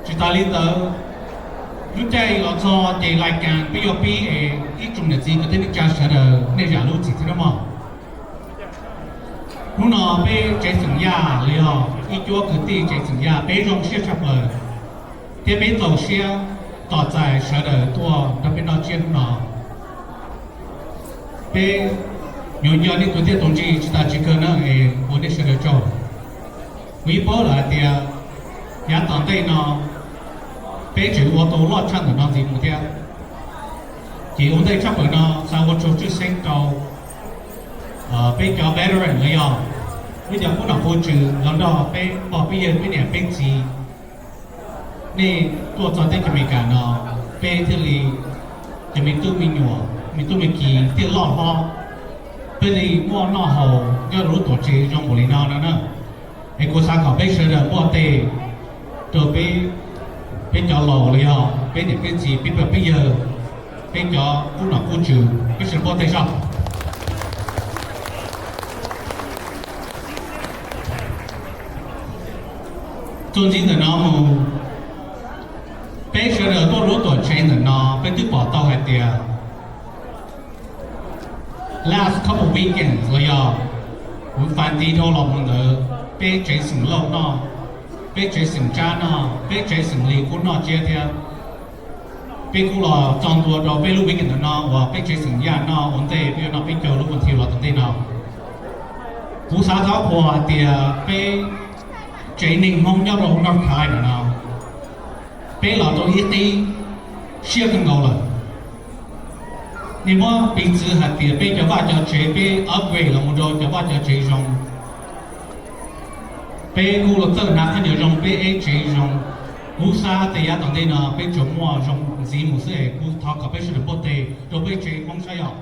Tsis tas li ntawd, lub caij los txog ces lais kas peb yuav pib es ib tsoom niam txiv kwv tij neej tsa sawv daws nej zam lub txim thiab nawb mog. Hnub no peb tsev xeem Yaj los yog ib cuab kwv tij tsev xeem Yaj peb zoo siab tshaj plaws thiab peb txaus siab tos txais sawv daws tuaj nrog peb noj tsiab hnub no. Peb yuav nco nej tus txiaj tus ntsig tsis tas tsis kawg na es ua nej sawv daws tsaug. Kuv yeej paub lawm hais tias yav tom ntej no peb tseem ua tau loj tshaj ntawm no ntxiv mus thiab. Ces ua ntej tshaj plaws no xav ua tsaug tshwj xeeb rau peb cov veteran los yog peb cov qub nom qub tswv los nrog peb pog peb yawg peb niam peb txiv nej tuaj txog teb chaws Amelikas no, peb thiaj li cov me tub me nyuam me tub me ki thiaj loj hlob, peb li muaj noj haus nyob rau lub tuam tsev zoo npaum li no no na. Es kuv xav kom peb sawv daws npuaj tes rau peb, peb cov laus los yog peb niam peb txiv peb pog peb yawg, peb cov qub nom qub tswv peb sawv daws npuaj tes saib. Txuas ntxiv ntawm no mus, peb sawv daws tuaj lub tuam tsev ntawm no peb twb pom tau hais tias last couple weekends los yog kuv fais nti dhau los mus ntawd peb tsev xeem Lauj noj, peb tsev xeem Tsab noj, peb tsev xeem Lis kuj noj tsiab thiab. Peb kuj los txog ntua rau peb lub weekend ntawm no uas peb tsev xeem Yaj noj ua ntej peb yuav noj peb caug lub vas thiv los tom ntej no. Kuv xav thov qhuas hais tias peb tsev neeg Hmoob nyob rau North Carolina no, peb los rau ib qib siab kawg nkaus lawm. Nej muab piv txwv hais tias peb cov vaj cov tsev peb upgrade los mus rau cov vaj cov tsev zoo, peb kuj los txawj hnav khaub ncaws zoo peb ev tsev zoo. Kuv xav tias yav tom ntej no peb tsuas muaj zoo ntxiv mus xwb es kuv thov kom peb sawv daws npuaj tes rau peb tsev Hmoob saib yog.